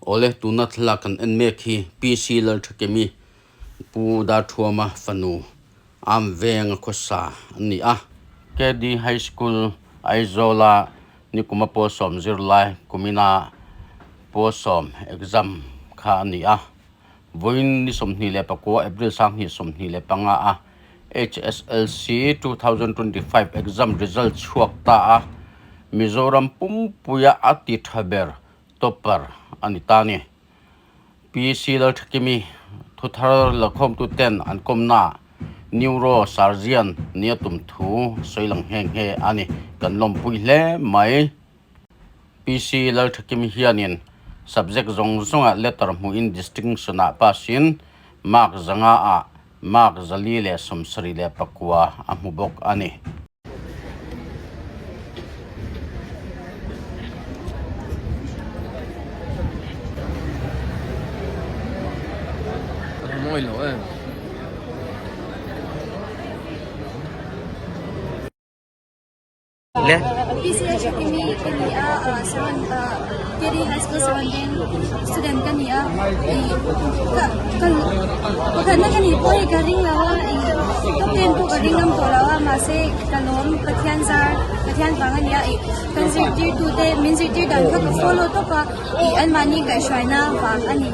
Awle, tuna thlalak kan en mek hi PC Lalthakemi Pu Darthuama fanu Am Venga khawsa an ni a. KD High School, Aizawla nikuma pawlsawm zirlai kumina pawlsawm exam kha a ni a. Vawiin ni 29 April 2025 a HSLC 2025 exam result chhuak ta a, Mizoram pumpuia a ti tha ber topper a ni ta a ni. PC Lalthakimi thuthar lakhawmtu ten an kawmna Neuro Surgeon nia tum thu sawi lang nghe nghe a ni. Kan lawmpui hle mai. PC Lalthakimi hianin subject zawng zawngah letter hmuhin distinction ah pass in mark zanga ah mark 479 a hmu bawk a ni. Mawi lo em. Le. PCH Kimi ka ni a, seven KD High School 17 student ka ni a. Ka ka pakhatna ka nih pawh hi ka ring lo a, top ten pawh ka ring ngam tawh lo a, mahse ka lawm Pathian zar Pathian vang a nia ih kan zirtirtute min zirtir dan kha ka follow tawp a, ih anmahni kaihhruaina vang a ni.